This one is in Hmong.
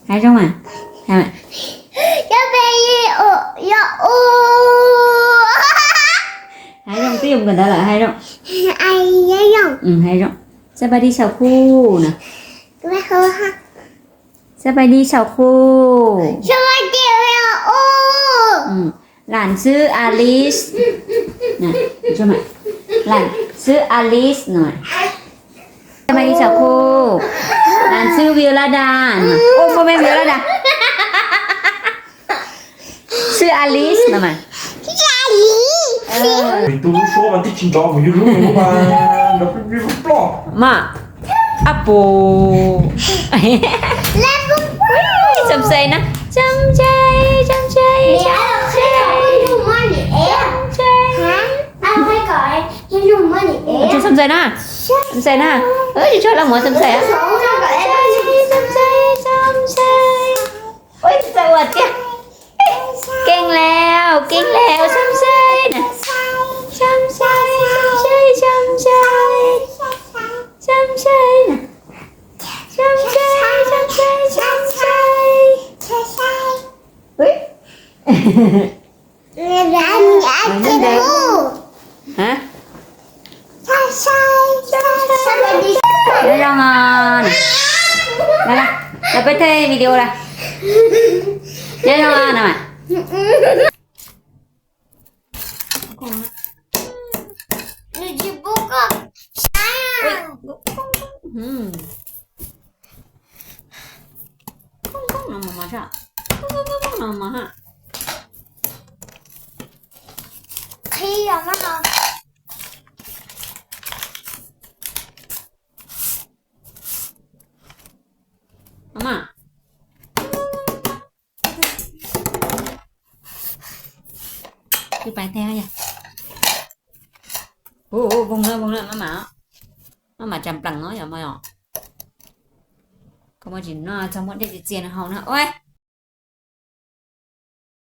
Hais zoo mas. Hais zoo twb yog nkawd ntawd lawm, hais zoo. Hais zoo. สบายดีชาวคู่ นะ สบายดีชาวคู่ หลานชื่ออลิส หลานชื่ออลิสหน่อย สบายดีชาวคู่ หลานชื่อวิวลดา โอ้ ไม่ใช่วิวลดา ชื่ออลิส หน่อย Tus lub suab mas twb tsis nrov mus yus lub mas nrov ploj. Mas, apple. Xam xais na. Xam xais, xam xais, xam xais. Xam xais na. Xam xais na. Tsis tshua laj muav xam xais. Xam xais, xam xais, xam xais. Ua tiag. Keej lawm, keej lawm, xam xais na. Xam xais, xam xais, xam xais. Xam xais na. Xam xais, xam xais, xam xais. Hais zoo. Lawv peb thaij video lawm. Nyob zoo na mas. Koob koob no mas, koob koob no mas ha. Qhib os mas. Mama. Pais teg yog. Ua voog na, voog na mama. Mama tsa plees no yog mas yom. Koj muaj tsis noj txog muaj dej txias txias no haus na.